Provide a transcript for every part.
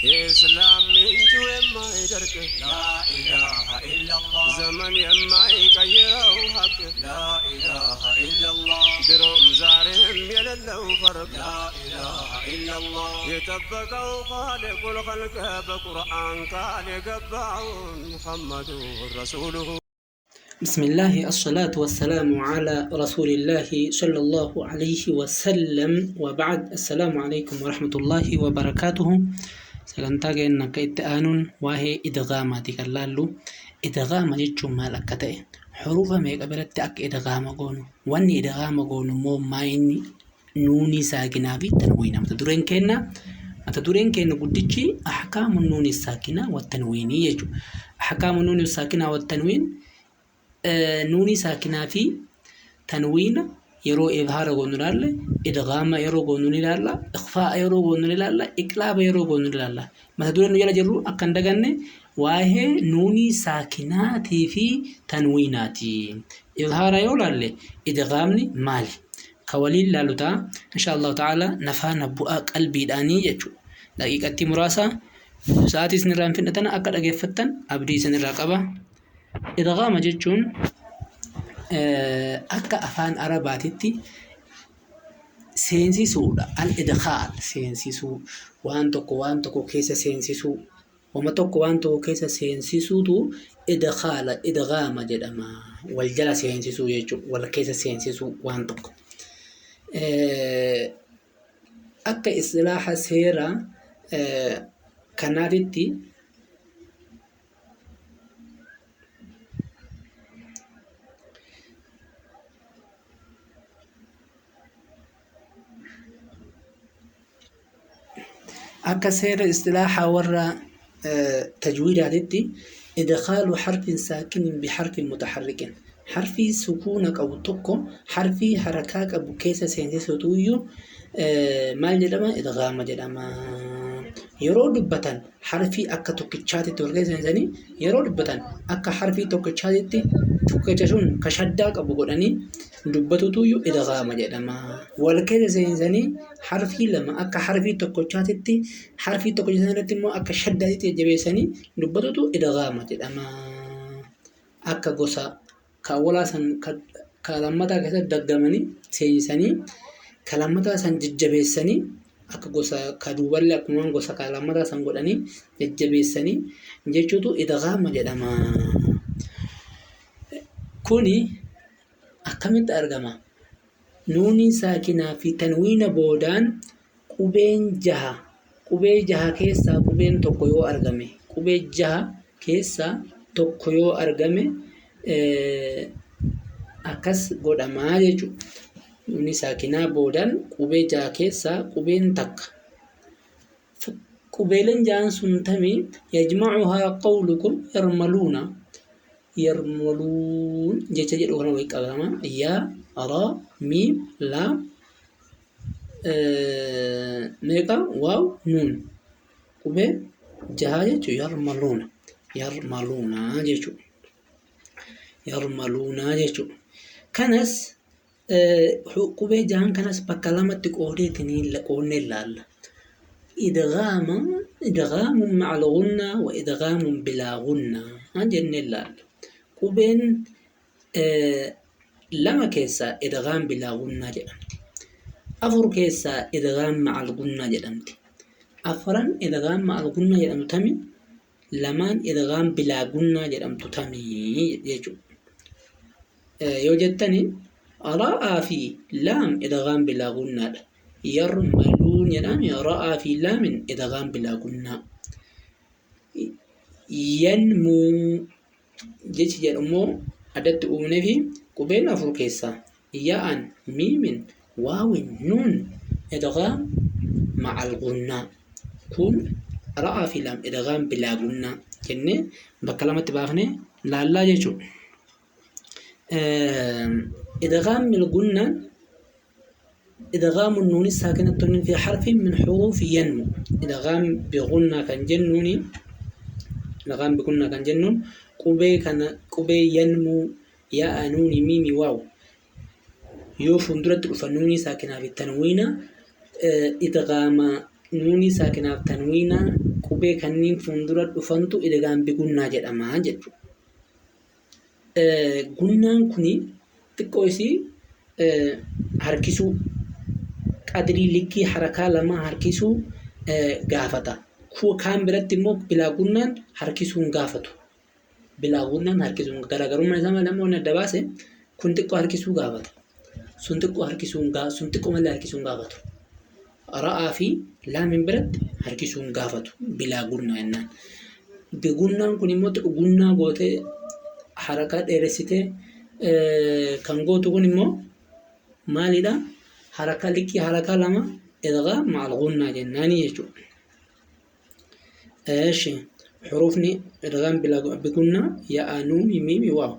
የእስላም ምንጩ የማይደርቅ ላኢላሃ ኢለላህ ዘመን የማይቀይረው ሀቅ ላኢላሃ ኢለላህ ድሮም ዛሬም የሌለው ፈርቅ ላኢላሃ ኢለላህ የጠበቀው ኻሊቁል ኸልቅ በቁርአን ቃል የገባውን ሙሐመዱን ረሱሉሁ። بسم الله الصلاة والسلام على رسول الله صلى الله عليه وسلم وبعد السلام عليكم ورحمة الله وبركاته. Sagantaa keenya akka itti aanuun waa'ee idghaamaati kan laallu. Idghaama jechuun maal akka ta'e, hurufa meeqa biratti akka idghaama goonu, wanni idghaama goonu immoo maa inni nuunii saakinaa fi tanwiina. Mata dureen keenya guddichi ahkaamu nuunii saakinaa wa tanwiinii jechuudha. Ahkaamu nuunii saakinaa wa tanwiin, nuunii saakinaa fi tanwiina yeroo izhaara goonu ilaalle, idghaama yeroo goonu ni ilaalla, ikhfaa'a yeroo goonu ni ilaalla, iqlaaba yeroo goonu ni ilaalla. Mata dureen nu jala jirru akka hin daganne waa'ee nuunii saakinaatii fi tanwiinaati. Izhaara yoo ilaalle idghaamni maali? Ka waliin laallu ta'a. Insha Allahu ta'ala nafaana bu'aa qalbiidhaanii jechuudha. Daqiiqattii muraasa sa'aatii isinirraa hin fidhatana akka dhageeffattan abdii isinirraa qaba. Idghaama jechuun akka afaan Arabaatitti seensisuudha. Al-idkhaal seensisuu, waan tokko waan tokko keessa seensisuu, wama tokko waan tokko keessa seensisuutu idkhaala idghaama jedhama. Wal jala seensisuu jechuudha. Wal keessa seensisuu waan tokko. Akka istilaaha seera kanaatitti, akka seera istilaaha warra tajwiidaatitti, idkhaalu harfin saakinin biharfin mutaharrikin, harfii sukuuna qabu tokko harfii harakaa qabu keessa seensisuutu maal jedhama? Idghaama jedhama. Yeroo dubbatan harfii akka tokkichaatitti wal keessa seensisanii, yeroo dubbatan akka harfii tokkichaatitti tokkicha sun ka shaddaa qabu godhanii dubbatutuyyuu idghaama jedhama. Wal keessa seensisanii harfii lama akka harfii tokkichaatitti, harfii tokkicha sana irratti immoo akka shaddaatitti jajjabeessanii dubbatutu idghaama jedhama. Akka gosa ka awwalaa san ka lammataa keessatti daggamanii seensisanii, ka lammataa san jajjabeessanii, akka gosa ka duuballee akkuma gosa ka lammataa san godhanii jajjabeessanii jechuutu idghaama jedhama. Kuni akkamitti argama? Nuunii saakinaa fi tanwiina boodaan qubeen jaha, qubee jaha keessaa qubeen tokko yoo argame, qubee jaha keessaa tokko yoo argame akkas godhamaa jechuudha. Nuunii saakinaa boodaan qubee jaha keessaa qubeen takka. Qubeeleen jahan sun tami? Yajmacuhaa qawlukum yarmaluuna, yarmaluun jecha jedhu kana walitti qabama. Yaa, raa, miim, laam, meeqa, waaw, nuun, qubee jaha jechuun yarmaluuna, yarmaluuna jechuudha, yarmaluuna jechuudha. Kanas qubee jahan kanas bakka lamatti qoodeetiniin qoodnee ilaalla. Idghaama, idghaamun ma'al ghunnaa wa idghaamun bilaa ghunnaa jennee ilaalla. Qubeen lama keessaa idghaam bilaa ghunnaa jedhamti. Afur keessaa idghaam ma'al ghunnaa jedhamti. Afran idghaam ma'al ghunnaa jedhamtu tami? Lamaan idghaam bilaa gunnaa jedhamtu tami jechuudha. Yoo jettani, ra'aa fi laam idghaam bilaa gunnaadha. Yarmaluun jedhaan, ra'aa fi laamin idghaam bilaa gunnaa. Yanmuu jechi jedhu immoo addatti uumnee fi qubeen afur keessaa yaa'an, miimin, waawin, nuun idghaam ma'al gunnaa. Kun ra'aa fi laam idghaam bilaa gunnaa jennee bakka lamatti baafnee laallaa jechuudha. Idghaam gunnaan idghaamu nuuni saakinatun fi harfin min huruufi yanmu. Idghaam bigunnaa kan jennuuni, idghaam bigunnaa kan jennuun qubee kana, qubee yanmuu, yaa'a, nuuni, miimi, waaw yoo fuulduratti dhufa nuunii saakinaa fi tanwiina idghaama Nuunii saakinaaf tanwiina qubee kanniin fuuldura dhufantu idgaam bigunnaa jedhama jechuudha. Gunnaan kuni xiqqoo isii harkisuu qadrii likkii harakaa lama harkisuu gaafata. Kaan biratti immoo bilaa gunnaan harkisuun gaafatu. Bilaa gunnaan harkisuun garaagarummaan isaa maal amma wanni adda baase kun xiqqoo harkisuu gaafata. Sun xiqqoo harkisuun sun xiqqoo malee harkisuun gaafatu. Ra'aa fi laamiin biratti harkisuun gaafatu bilaa gunnaa jennaan. Gunnaan kun immoo xiqqoo gunnaa gootee harakaa dheeressitee kan gootu kun immoo maalidha? Harakaa likkii harakaa lama idghaam ma'al gunnaa jennaanii jechuudha. Eeshi xuruufni idghaam bigunnaa ya'a nuuni miimi waaw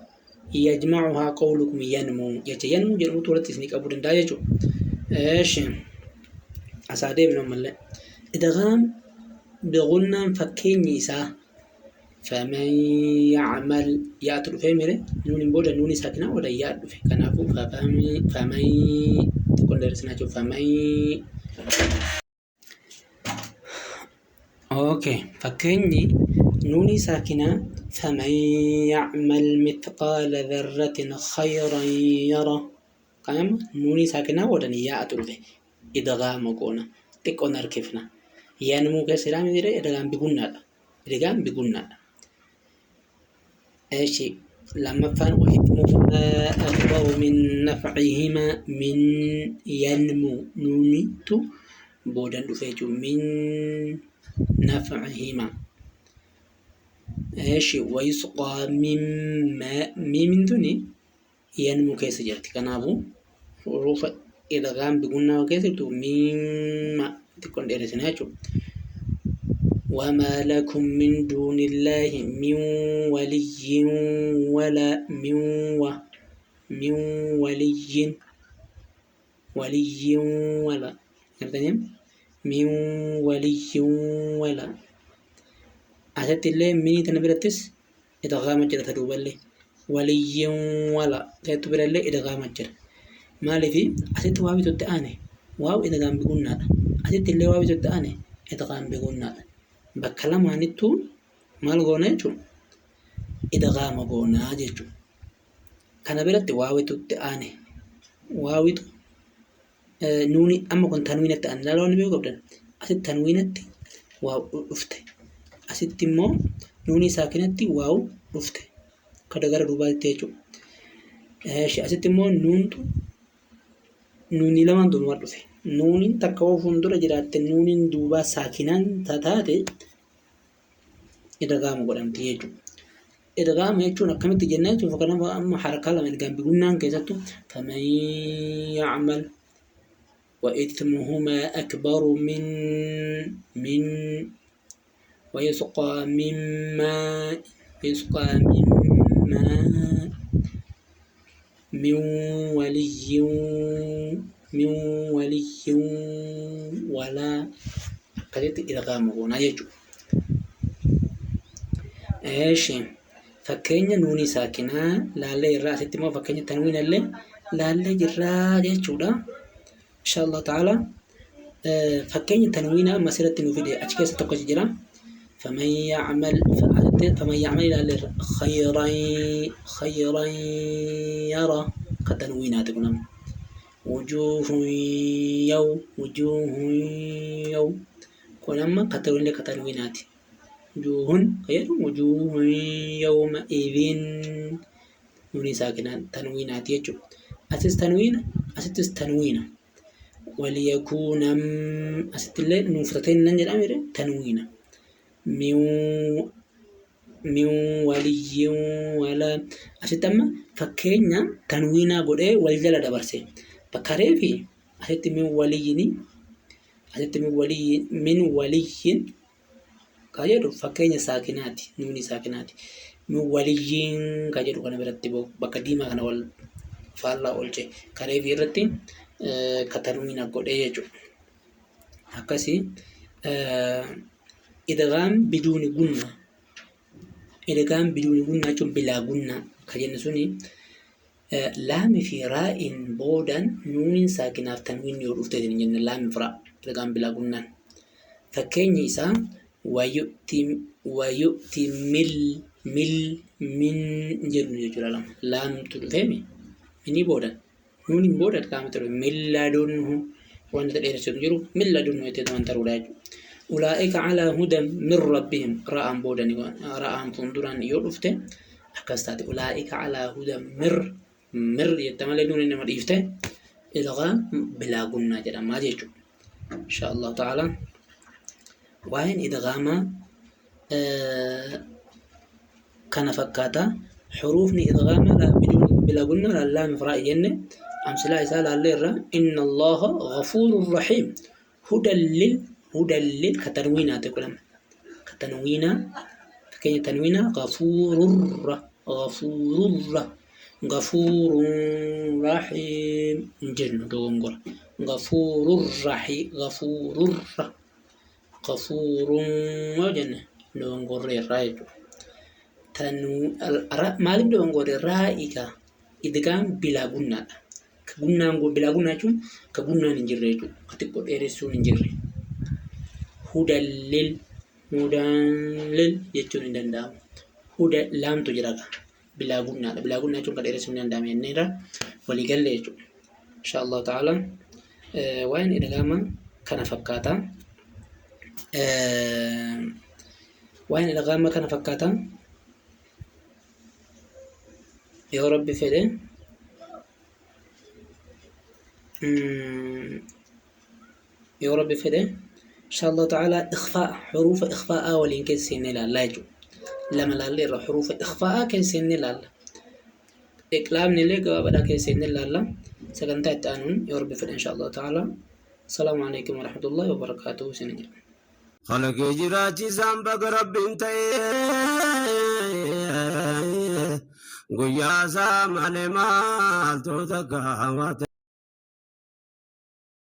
yajma'uhaa qawlukum yanmuu jecha yanmuu jedhamutu walitti isinii qabuu danda'a jechuudha. Eeshi asaa deemnu ammallee idghaam bigunnaan fakkeenyi isaa faman ya'mal yaa'atu dhufee mire nuuniin booda nuuni saakinaa booda yaa dhufe kanaafuu faman xiqqoon dheeressinaa jechuudha faman. Okay, fakkeenyi nuunii saakinaa faman ya'mal mithqaala dharratin khayran yara. Kanama nuunii saakinaa boodan yaa'atu dhufe idghaama goona xiqqoon harkifna. Yanmuu keessa jedhaa miti idghaam bigunnaadha. Idghaam bigunnaadha. Eeshi lammaffaan wa ithmuhumaa akbaru min nafcihimaa min yanmuu nuunitu boodan dhufe jechuudha. Min nafcihimaa. Eeshi wayusqaa mimmaa miimiin tuni yanmuu keessa jirti. Kanaafuu hurufa idghaam bigunnaa keessa jirtu mimma xiqqoon dheeressina jechuudha. وما لكم من دون الله من ولي ولا من و من ولي ولي ولا من ولي ولا asitti illee minii tana birattis idghaama jira ta duuballee waliyyin wala ta'ettu birallee idghaama jira. Maaliifi asitti waa bitutti aane waaw idghaam bigunnaadha. Asitti illee waa bitutti aane idghaam bigunnaadha. Bakka lamaanittuu maal goona jechuudha? Idghaama goonaa jechuudha. Kana biratti waawitutti aane waawitu nuuni amma kun tanwiinatti aane ilaalaa waan beekuu qabdan asitti tanwiinatti waaw dhufte asitti immoo nuunii saakinatti waaw dhufte kada gara duubaatti jechuudha. Asitti immoo nuuntu nuunii lamaan duuba dhufe. Nuuniin takka hoo fuuldura jiraatte nuuniin duubaa saakinaan taate idghaama godhamti jechuudha. Idghaama jechuun akkamitti jenna jechuun kanaaf amma harakaa lama idghaam bigunnaan keessattuu faman ya'mal wa ithmuhumaa akbaru min min wa yusqaa mimmaa yusqaa mimmaa min waliyyin min waliyyin walaa akkasitti idghaama goonaa jechuudha. Eeshi fakkeenya nuunii saakinaa laallee irraa asitti immoo fakkeenya tanwiina illee laallee jirraa jechuudha. Insha Allah ta'ala fakkeenya tanwiina amma asirratti nu fide achi keessa tokko jira. Faman ya'mal faman ya'mal ilaallee irra khayran khayran yara ka tanwiinaati kun amma. Wujuuhun yaw wujuuhun yaw kun amma ka tanwiinillee ka tanwiinaati. Wujuuhun ka jedhu wujuuhun yawma idhin nuunii saakinaa tanwiinaati jechuudha. Asis tanwiina asittis tanwiina. Waliyakuuna asittillee nuuf tateen nan jedhame tanwiina. Min waliyyin wala asitti amma fakkeenya tanwiinaa godhee wal jala dabarse. Bakka reefi asitti min waliyyini asitti min waliyyin min waliyyin ka jedhu fakkeenya saakinaati nuuni saakinaati. Min waliyyin ka jedhu kana biratti bakka diimaa kana wal faallaa oolche kareefi irratti ka tanwiina godhee jechuudha. Akkasii idghaam biduuni gunna idghaam biduuni gunna jechuun bilaa gunna ka jennu suni laami fi raa'iin boodaan nuuniin saakinaaf tanwiinni yoo dhufte hin jenne laami fi raa idghaam bilaa gunnaan. Fakkeenyi isaa wayu'ti wayu'ti mil mil min jedhu jechuudha lama. Laamtu dhufeemi minii booda nuuniin booda laamtu dhufe milladunhu wanta dheeressu hin jiru milladunhu jettee waan taruudha jechuudha. Ulaa'ika calaa hudan min rabbihim ra'aan booda ra'aan fuulduraan yoo dhufte akkas taate ulaa'ika calaa hudan mir mir jette malee nuuniin nama dhiifte idghaam bilaa gunnaa jedhama jechuudha. Insha Allah ta'ala waa'een idghaamaa kana fakkaata. Xuruufni idghaamaa bilaa gunnaa laam fi jenne amsilaa isaa laalleerra inna Allaha ghafuurun rahiim hudan lil hudan lil ka tanwiinaati godhama. Ka tanwiinaa fakkeenya tanwiinaa ghafuururra ghafuururra ghafuurun rahiim hin jennu dogongora. Ghafuurur rahi ghafuururra ghafuurun yoo jenne dogongorreerra jechuudha. Maaliif dogongorre raa'ika idgaam bilaa gunnaadha. Ka gunnaan bilaa gunnaa jechuun ka gunnaan hin jirre jechuudha. Ka xiqqoo dheeressuun hin jirre. Hudallil hudallil jechuun hin danda'amu. Huda laamtu jira ka bilaa gunnaadha. Bilaa gunnaa jechuun ka dheeressuun hin danda'ame jenneerra walii galle jechuudha. Insha Allah ta'ala waa'een idgaamaa kana fakkaata. Waa'een idgaamaa kana fakkaata. Yoo Rabbi fedhe yoo Rabbi fedhe insha Allah ta'ala ikhfaa huruufa ikhfaa'aa waliin keessa seennee ilaallaa jechuudha. Lama laalleerra huruufa ikhfaa'aa keessa seennee ilaalla. Iqlaabni illee gabaabaadhaa keessa seennee ilaalla. Sagantaa itti aanuun yoo Rabbi fedhe insha Allah ta'ala. Salaamu alaikum warahmatullahi wabarakaatuhu isin jedha. Kalaqee jiraachisaan baga Rabbiin ta'ee guyyaa isaa malee maaltu takka.